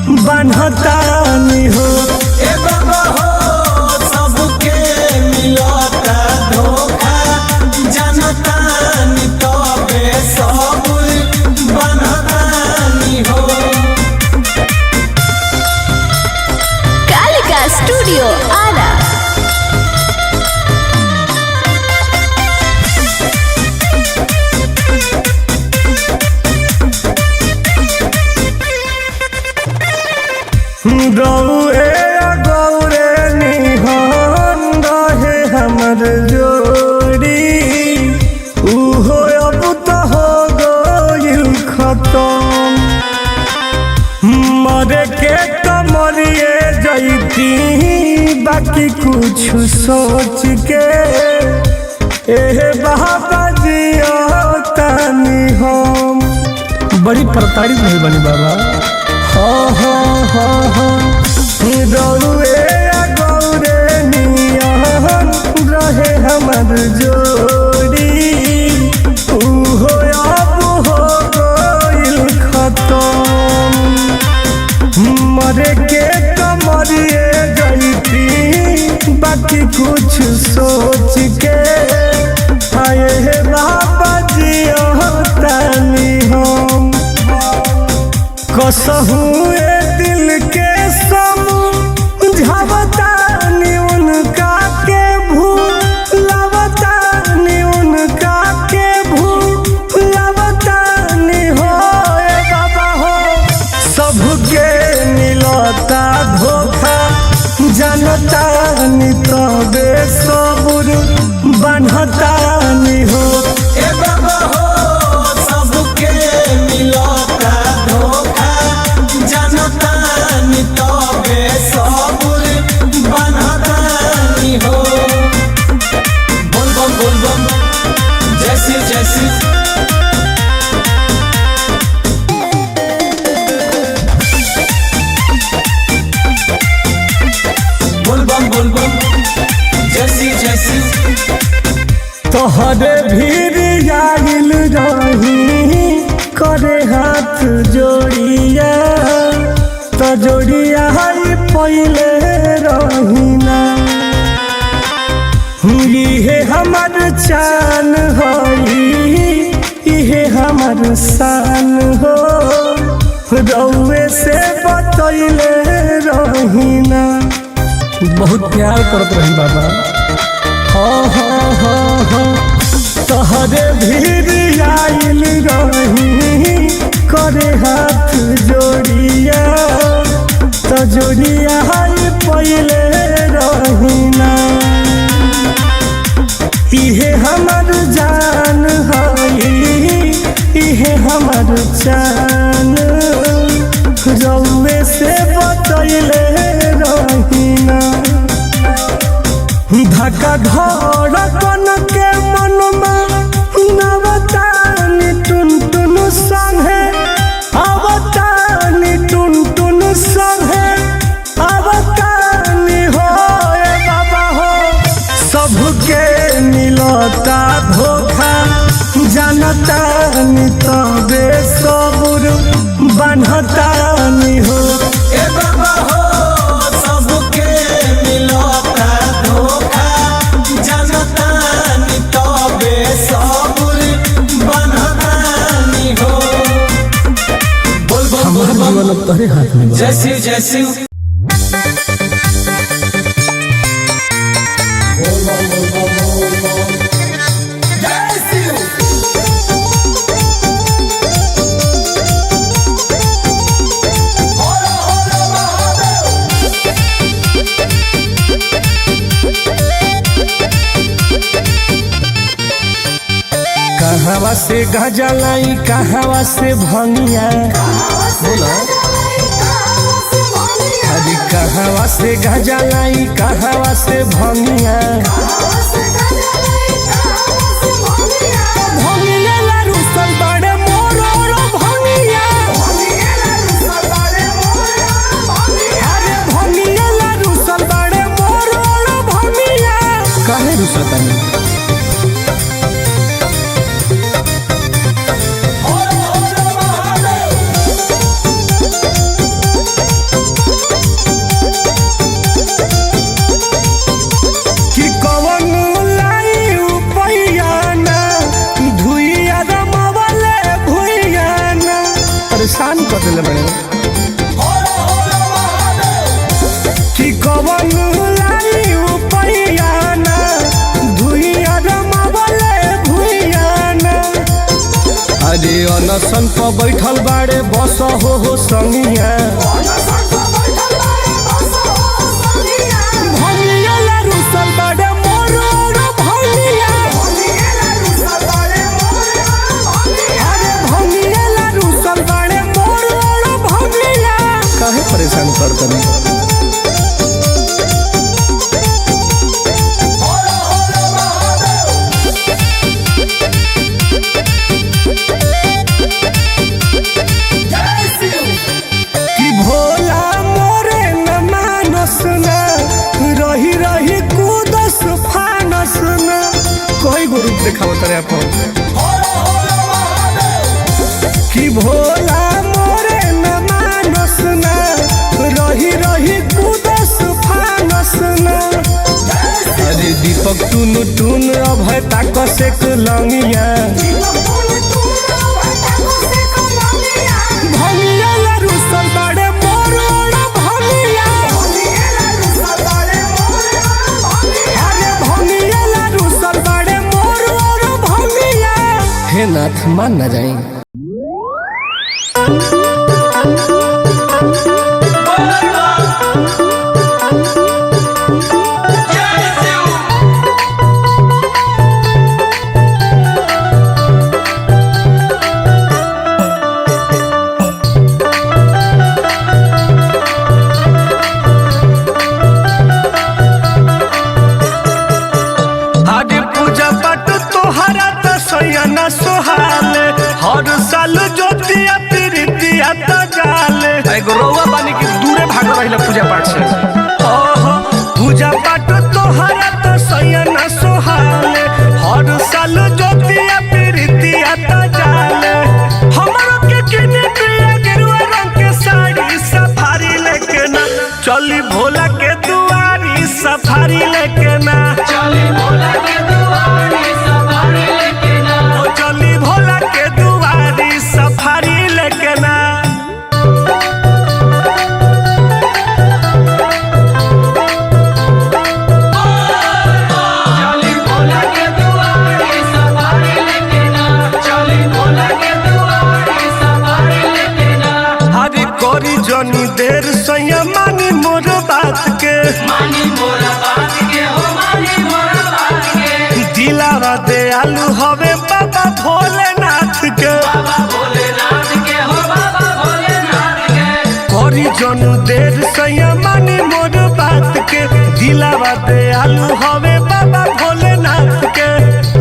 बान्हतानी हो। ए बाबा हो, सबके मिलता धोखा, जनतानी तबे सबुर बनतानी हो। कालिका स्टूडियो आरा। गौरे गौरे निहन रहे हमर जोड़ी, उहो अब तो हो गइल खतम। मरे के तो मरिए जैती, बाकी कुछ सोच के एह बाबा जियतानी हम। बड़ी प्रताड़ित भइल बानी बाबा। हो हो हो हो, रौए गौरे नियन रहे हमर जोड़ी, उहो अब हो गइल खतम। मरे के तो मरिए जैती, बाकी कुछ सोच के आए हे बाबा जियतानी हम। कसहु ए दिल के समझावतानी, उनका के भूलावतानी, उनका के भूलावतानी हो। ए बाबा हो, सबके मिलता धोखा, जनतानी तबे सबुर बान्हतानी हो। ए बाबा हो, सबके मिलता धोखा, जनतानी तबे सबुर बनतानी हो। बोल बम बोल बम, जय शिव जय शिव। बोल बम बोल बम, जय शिव जय शिव। तोहरे भीड़ आइल रही करे हाथ जोड़िया, तो जोड़िया हई पहले रही ना। इहे हमर चान होई, इहे हमर शान हो, रौए से बतैले रही ना। बहुत प्यार करत रही बाबा। हो हो हो हो, तोहरे भीड़ आइल रही करे हाथ जोड़िया, तो जोड़िया हई पहले रही ना। इहे हमर जान हई, इहे हमर चान, रौए से बतैले रही ना। धक्का धड़कन के मनमा नवतानी टुन टुन संगे अवतानी, टुन टुन संगे अवतानी हो। ए बाबा हो, सबके मिलता धोखा, जनतानी तबे सबुर बान्हतानी हो। ए बाबा हो, सबके मिलता धोखा, जनतानी तबे सबुर बनतानी हो। बोल बम बोल हमार बम, जीवन अब तोहरे हाथ में बा। जय शिव जय शिव। कहवा से गजा लाई, कहवा से भंगिया, बोला। अरे कहवा से गजा लाई, कहवा से भंगिया, भंगिया ला रुसल बड़े मोरो रो भंगिया, अरे भंगिया ला रुसल बड़े मोरो रो भंगिया। काहे रुसतानी? अनशन पर बैठल बाड़े बस हो संगिया। भंगिया ला रुसल बाड़े मोर और भंगिया। अरे भंगिया ला रुसल बाड़े मोर और भंगिया। काहे परेशान कर तनी? कि भोला मोरे न मानस न, रही रही कूदस फानस न। कोई गो रूप देखावत रे अपन। कि भोला मोरे न मानस न, रही रही कूदस फानस न। अरे दीपक टुन टुन अभय ताकस एक लंगिया। भंगिया ला रुसल बाड़े मोर और भंगिया। अरे भंगिया ला रुसल बाड़े मोर और भंगिया। हे नाथ मान न जाई। अरे पूजा पाठ तोहरा त सैया न सोहाले, हर साल ज्योतिया प्रीतिया त जाले। एगो रउआ बानी की दूरे भाग रहिला पूजा पाठ से। ओहो पूजा पाठ तोहरा त सैया न सोहाले, हर साल ज्योतिया प्रीतिया त जाले। हमरो के किने पिया गेरुआ रंग के साड़ी सफारी लेके ना, चली भोला के दुआरी सफारी लेके ना। चली भोला के दुआरी सवारी लेके ना। ओ चली भोला के दुआरी सफारी लेके ना। चली भोला के दुआरी सवारी लेके ना। चली भोला के दुआरी सवारी लेके ना। हरी कोरी जनी देर सैया मानी मोर बात के, मानी मोरा बात के हो मानी मोरा बात के। दिलावा दे आलू हवे बाबा भोलेनाथ के। बाबा भोलेनाथ के हो बाबा भोलेनाथ के। कोरी जनु देर सैया मानी मोर बात के, दिलावा दे आलू हवे बाबा भोलेनाथ के।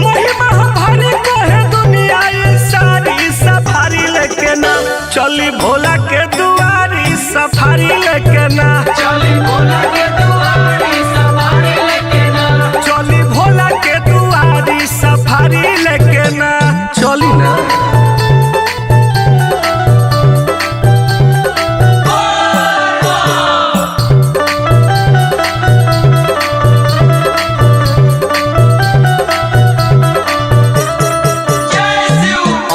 महिमा भारी कहे दुनिया ये सारी सफारी लेके ना, चली भोला के दुआरी सफारी लेके ना। चली भोला के दुआरी सवारी लेके ना। चली भोला के दुआरी सफारी लेके ना। चली ना।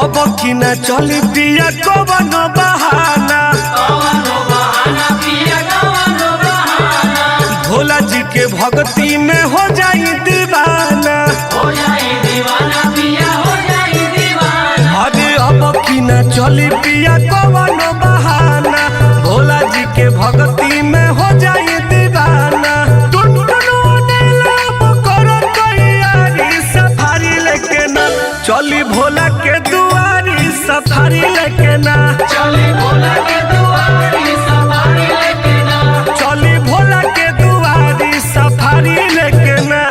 अब की ना चली पिया कवन बहाना, कवनो बहाना पिया कवनो बहाना। भोला जी के भक्ति में हो जाई दीवाना। हो जाई दीवाना पिया हो जाई दीवाना। अरे अब की ना चली पिया कवन बहाना, भोला जी के भक्ति में हो जाई दीवाना। टुन टुन अब करो तैयारी सफारी लेके ना, चली भोला के दुआरी सफारी लेके ना। चली भोला के दुआरी सवारी लेके ना। चली भोला के दुआरी सफारी लेके ना।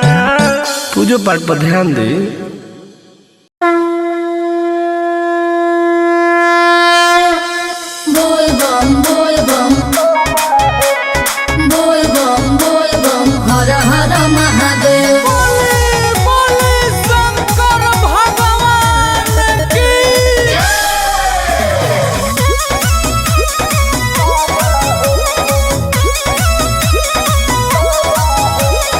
पूजो पाठ पर ध्यान दे। बोल बम बोल बम बोल बम बोल बम हर हर महादेव।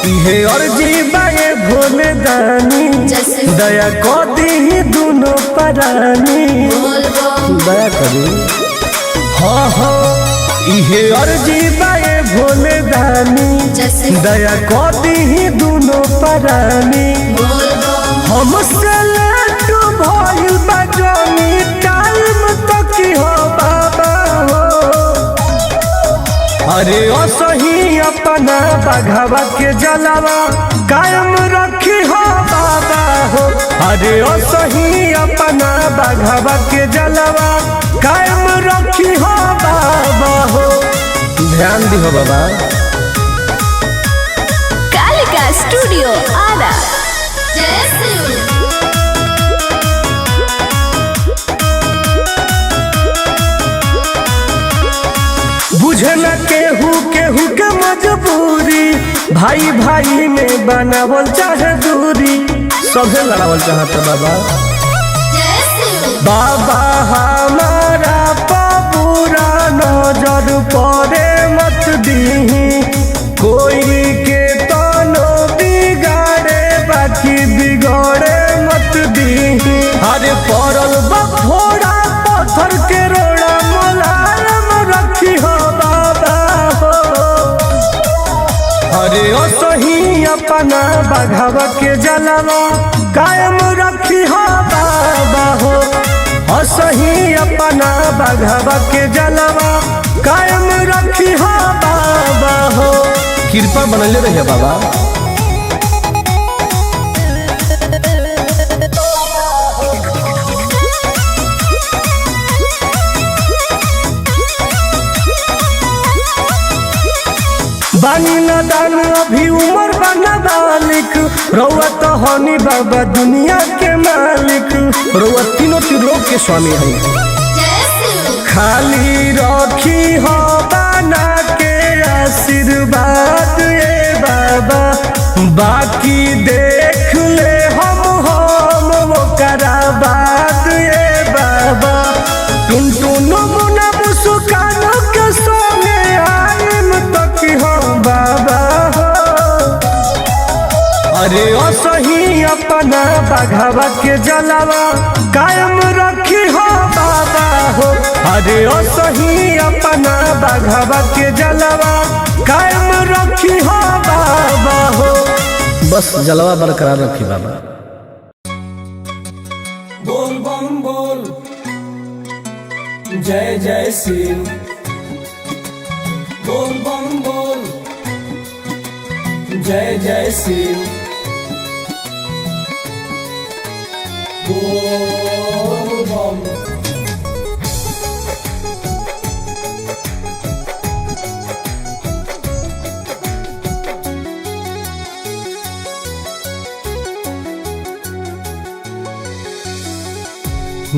इहे अर्जी बाए भोले दानी, जैसे दया को दी दुनो परानी। बोल बम दया करी। हाँ हाँ इहे अर्जी बाए भोले दानी, जैसे दया को दी दुनो परानी। बोल बम हमसे लड्डू भइल बा जनी टाल रखी हो बाबा हो। अरे असही अपना बघवा के जलावा कायम रखी हो बाबा हो। अरे असही अपना बघवा के जलावा कायम रखी हो बाबा हो। ध्यान दिहो बाबा। कालिका स्टूडियो आरा। जय शिव। बुझे न केहू केहू के मजबूरी, भाई भाई में बनावल चाहे दूरी। सभे लड़ावल चाहता बाबा। जय शिव। बाबा हमारा पूरा नजर पड़े मत दीही, कोई के तनो बिगाड़े बाकी बिगड़े मत दीही। अरे पड़ल बफोड़ा पत्थर के रोड़ा मुलायम रखी हो बाबा हो। अरे असही अपना बघवा के जलावा कायम रखी हो बाबा हो। असही अपना बघवा के जलावा कायम रखी हो बाबा हो। कृपा बनले रहिए बाबा। बानी न दान अभी उम्र बना बालिक, रउआ तो हनी बाबा दुनिया के मालिक। रउआ तीनों त्रिलोक के स्वामी हैं। जय शिव। खाली रखी हो बना के आशीर्वाद ए बाबा, बाकी देख ले हम ओकरा बात ए बाबा। टुन टुन मुना मुस्कान के संगे आइम तक हो बाबा हो। अरे असही अपना बघवा के जलावा कायम रखी हो बाबा हो। अरे असही अपना बघवा के जलावा कायम रखी हो बाबा हो। बस जलवा बरकरार रखी बाबा। बोल बम बोल, जय जय शिव। बोल बम बोल, जय जय शिव। बोल बम।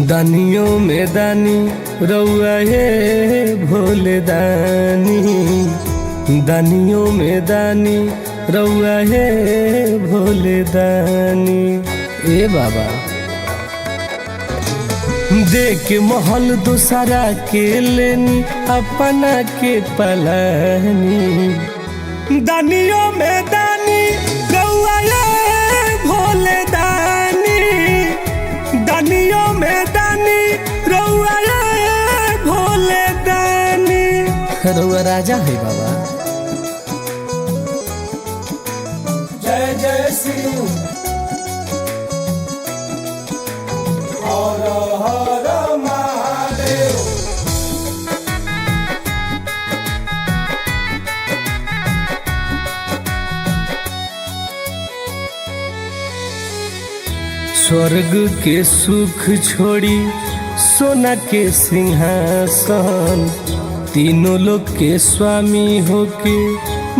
दानियों में दानी रउआ हे भोले दानी, दानियों में दानी रउआ हे भोले दानी। ए बाबा देख महल दूसरा के लेनी अपना के पलानी। दानियों में दानी रउआ हे भोले दानी, दानियों में दानी रउआ हे भोले दानी। रउआ राजा है बाबा। जय जय शिव। हर हर महादेव। स्वर्ग के सुख छोड़ी सोना के सिंहासन, तीनों लोग के स्वामी होके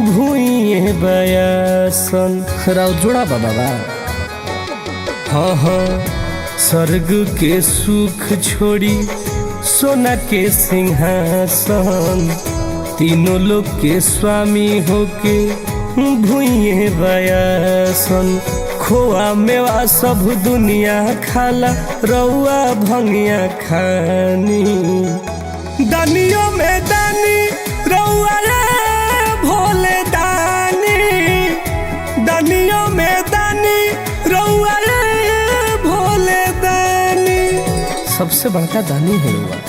भूइए बयासन। राव जोड़ा बा बाबा। हाँ हाँ, स्वर्ग के सुख छोड़ी सोना के सिंहासन, तीनों लोग के स्वामी होके भूइए बयासन। खोआ मेवा सब दुनिया खाला, रउआ भंगिया खानी। दानियों में दानी रउआ रे भोले दानी, दानियों में दानी रउआ रे भोले दानी। सबसे बड़का दानी है रउआ।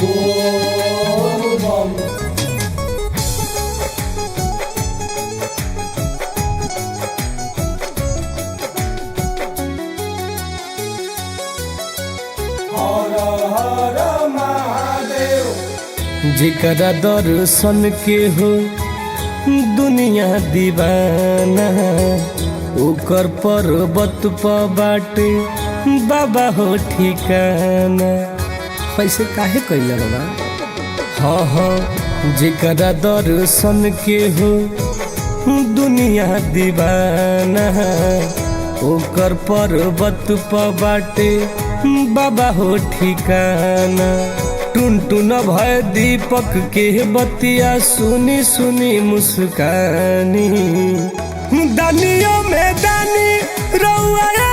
बोल बम। हर महादेव। जेकरा दर्शन के हो दुनिया दीवाना, ओकर पर्वत प बाटे बाबा हो ठिकाना। ऐसे काहे कैला बाबा? हाँ हाँ, जेकरा दर्शन के हो दुनिया दीवाना, ओकर पर्वत प बाटे बाबा हो ठिकाना। टुन टुन भय दीपक के बतिया सुनी सुनी मुस्कानी। दानियों में दानी रउआ रे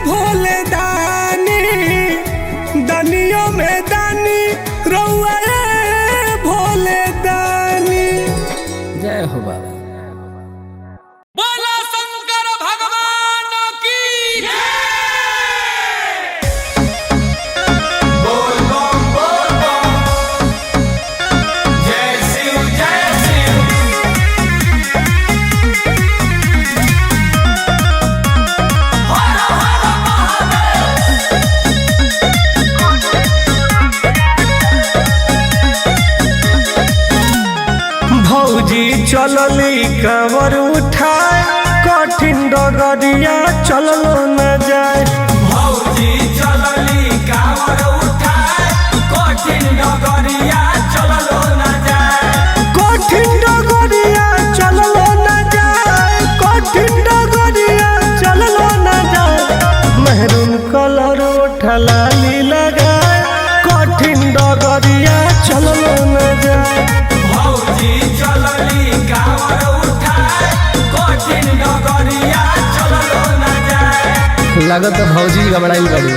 भोले दानी, दानियों में दानी रउआ रे भोले दानी। जय हो बाबा। बोला शंकर भगवान की बोल बम बोल बम, जय शिव जय शिव। हर हर महादेव। भौजी चलली कांवर उठाए, कठिन डगरिया चललो न जाए। भौजी चलली कांवर उठाए, कठिन डगरिया चललो न जाए। कठिन डगरिया चललो न जाए, कठिन डगरिया चललो न जाए। मेहरून कलर उठलाली लगाए, कठिन डगरिया चललो न जाए। भौजी चलली कांवर उठाए, कठिन डगरिया चललो न जाए। लागत है भौजी घबराइल बाड़ी।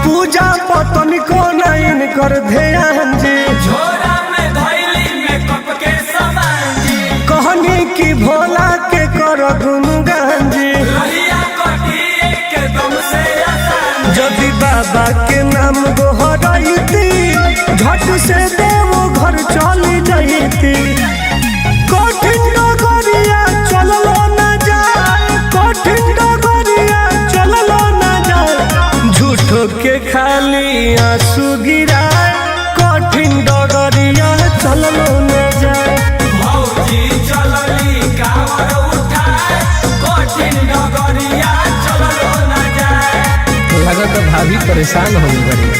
पूजा पतन को नयन कर ध्यान जी, झोरा में धैली मेकअप के सामान जी। कहनी की भोला के कर गुनगान जी। रहिया कटी एकदम से आसान। यदि बाबा के नाम गोहरैती, झट से देव घर चली जैती। कठिन डगरिया चललो न जाए, कठिन डगरिया चललो न जाए। झूठो के खाली आंसू गिराए, कठिन डगरिया चललो न जाए। भौजी चलली कांवर उठाए, कठिन डगरिया चललो न जाए। लागत है भाभी परेशान हो गई बाड़ी।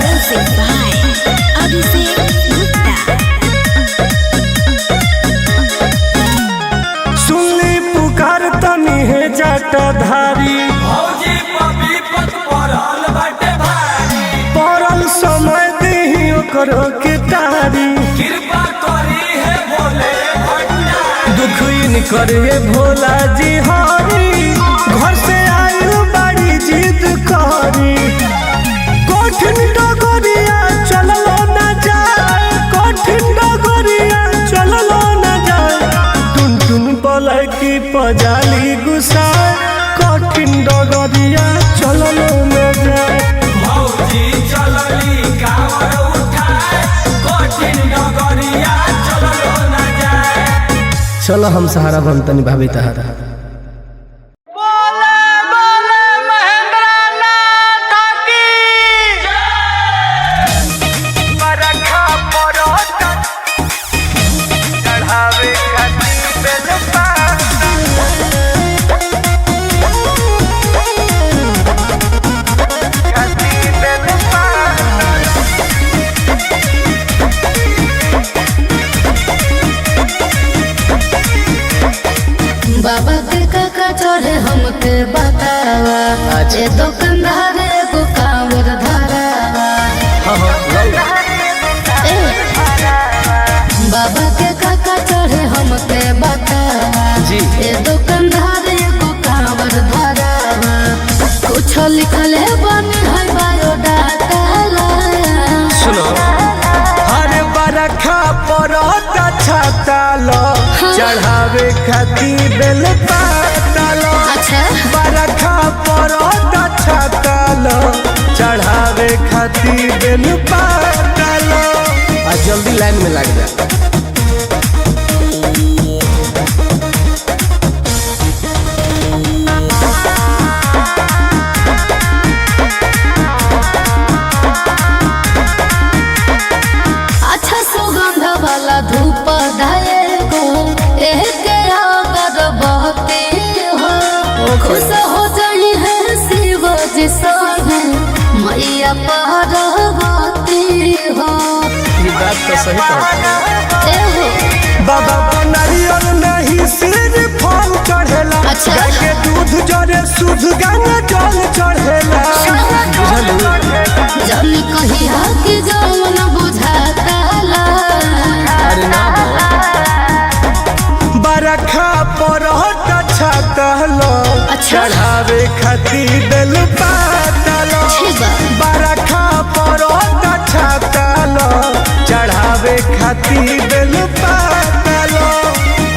Music by Abhishek Gupta. सुनली पुकार तनी है जटाधारी, भौजी पपी पत पड़ल बाटे भारी। पड़ल समय देही ओकरो के तारी। कृपा करी है भोले भंडारी। दुख करे भोला जी हरी, घर से आयु बड़ी जिद करी। कठिन डगरिया चललो न जाए, कठिन डगरिया चललो न जाए। टुन टुन पलकी पजाली गुसाए, कठिन डगरिया चललो न जाए। भौजी चलली कांवर उठाए, कठिन डगरिया चललो न जाए। चलो हम सहारा बनतनी भाभी तहारा। बोले बोले महेंद्र नाथ की बरखा पड़त चढ़ावे खातिर बेलपात। खातिर बेलपात। बाबा के काका चढ़े हमके बतावा, ए दुकानदार एगो कांवर धरावा। ए, बाबा के काका चढ़े हमके बतावा, जी। ए दुकानदार एगो कांवर धरावा। कुछ लिखल है बनी है बायोडाटा। सुनो, हर बरखा पड़त छाता लो, चढ़ावे खातिर बेलपात लो। अच्छा। बरखा पड़त छाता लो, खातिर बेल पातल। आ जल्दी लाइन में लग जा। अच्छा सुगंध वाला धूप धाये को एक अगरबत्ती हो। खुश हो जाई है शिव जी संगे मैया पार्वती हो। ये बात तो सही कहत ए हो। बाबा नारियल नहीं सिर फल चढ़ेला। अच्छा। गाय के दूध जरे शुद्ध गंगा जल चढ़ेला। जन कहिया कि जौन बुझाता ला। अरे ना हो। बरखा पड़त छातल। अच्छा। चढ़ावे खातिर बेल पातल। ठीक बा। बरखा पड़त छातल, चढ़ावे खातिर बेल पातल।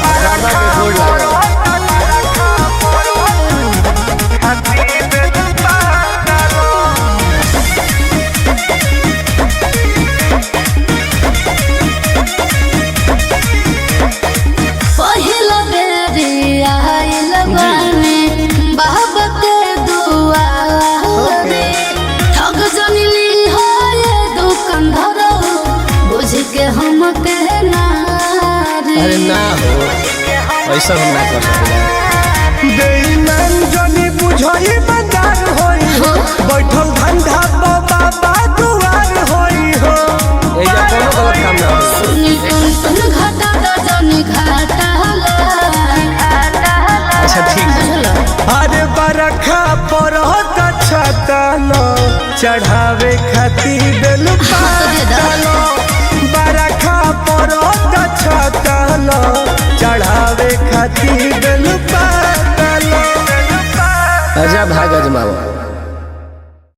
बाबा के गोड़ लागल। खातिर बेल पातल। पहिला बेरी आइल बानी बाबा के दुआरे। ठग जनली हो ये दुकानदार बुझ के हम के नारी। अरे ना हो, ऐसा हम ना कर सकेला। बेईमान जनी बुझई बंदार होई हो, बैठल धंधा बाबा दुआर होई हो। एजा कोनो गलत काम ना हो। सुनी तुम तुम घाटा रजनी घाटा ला। अच्छा ठीक बा। बुझल। अरे बरखा पड़त छतल, चढ़ावे खातिर बेल पातल। बरखा पड़त छतल, चढ़ावे खातिर बेल पातल।